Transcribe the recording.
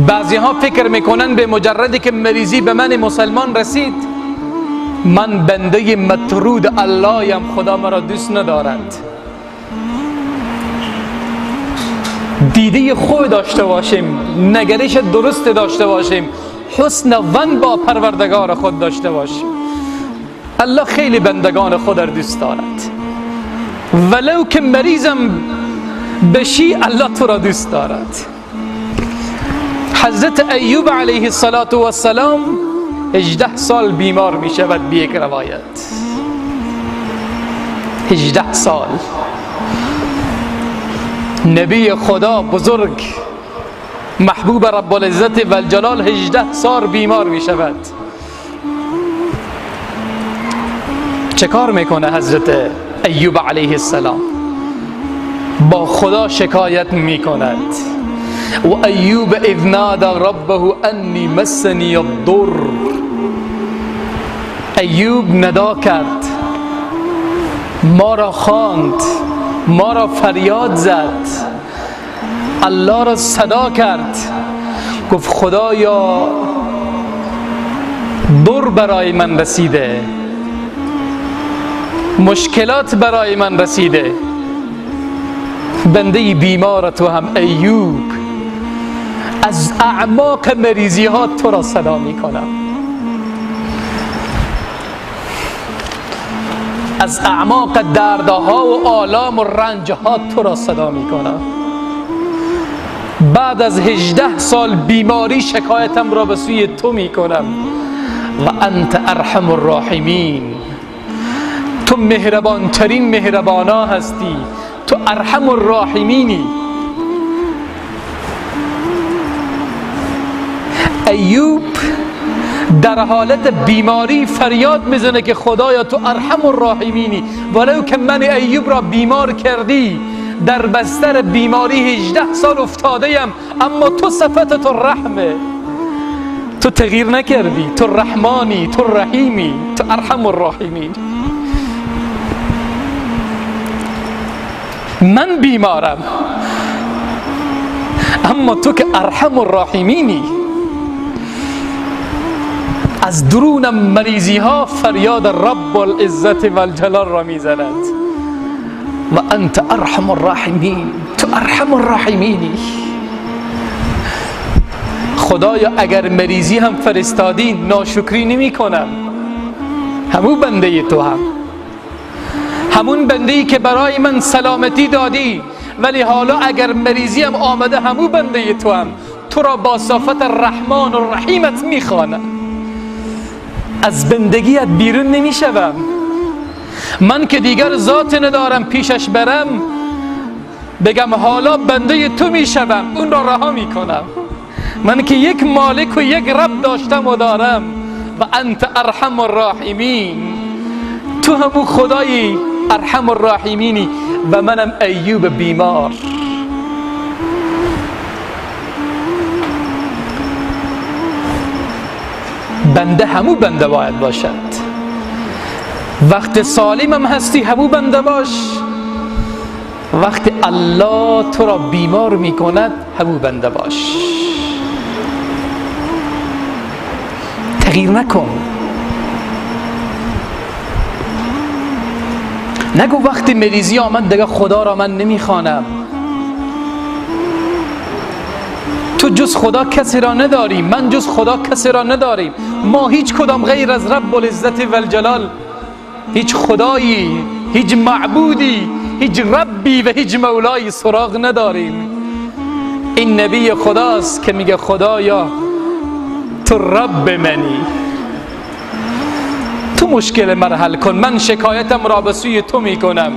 بعضی ها فکر میکنن به مجردی که مریضی به من مسلمان رسید، من بنده مطرود اللهیم، خدا مرا دوست ندارد. دیده خوب داشته باشیم، نگرش درست داشته باشیم، حسن ظن با پروردگار خود داشته باشیم. الله خیلی بندگان خود را دوست دارد، ولو که مریضم بشی الله تو را دوست دارد. حضرت ایوب علیه السلام 18 سال بیمار می شود. به یک روایت 18 سال. نبی خدا بزرگ محبوب رب العزت و الجلال 18 سال بیمار می شود. چه کار میکنه حضرت ایوب علیه السلام؟ با خدا شکایت میکند. و ایوب اذ نادى ربه انی مسنی الضر. ایوب ندا کرد، ما را خواند، ما را فریاد زد، الله را صدا کرد، گفت خدایا ضر برای من رسیده، مشکلات برای من رسیده، بنده بیمار تو هم ایوب از اعماق مریضی ها تو را صدا می کنم، از اعماق دردها و آلام و رنجها تو را صدا می کنم. بعد از 18 سال بیماری شکایتم را به سوی تو می کنم. و انت ارحم الراحمین، تو مهربان ترین مهربانا هستی، تو ارحم الراحمینی. ایوب در حالت بیماری فریاد میزنه که خدایا تو ارحم الراحمینی، ولو که من ایوب را بیمار کردی، در بستر بیماری 18 سال افتاده ایم، اما تو صفت تو رحمه، تو تغییر نکردی، تو رحمانی، تو رحیمی، تو ارحم الراحمین. من بیمارم اما تو که ارحم الراحمینی. از درون مریضی ها فریاد رب العزت و الجلال را میزند. و انت ارحم الراحمین، تو ارحم الراحمینی. خدایا اگر مریضی هم فرستادی ناشکری نمی کنم، همون بنده تو هم، همون بنده ای که برای من سلامتی دادی، ولی حالا اگر مریضی هم آمده همون بنده تو هم، تو را با صفت الرحمن الرحیمت میخوانم، از بندگیت بیرون نمیشوم. من که دیگر ذات ندارم پیشش برم بگم حالا بنده تو میشوم، اون را رها میکنم. من که یک مالک و یک رب داشتم و دارم. و انت ارحم الراحمین، تو همون خدایی ارحم الراحمینی و منم ایوب بیمار. بنده همو بنده باید باشد. وقت سالمم هستی همو بنده باش، وقت الله تو را بیمار میکند همو بنده باش. تغییر نکن. نگو وقتی مریضی آمد دیگه خدا را من نمیخوانم. تو جز خدا کسی را نداری، من جز خدا کسی را نداریم. ما هیچ کدام غیر از رب العزت و الجلال هیچ خدایی، هیچ معبودی، هیچ ربی و هیچ مولایی سراغ نداریم. این نبی خداست که میگه خدایا تو رب منی، تو مشکل من حل کن، من شکایتم را به سوی تو میکنم.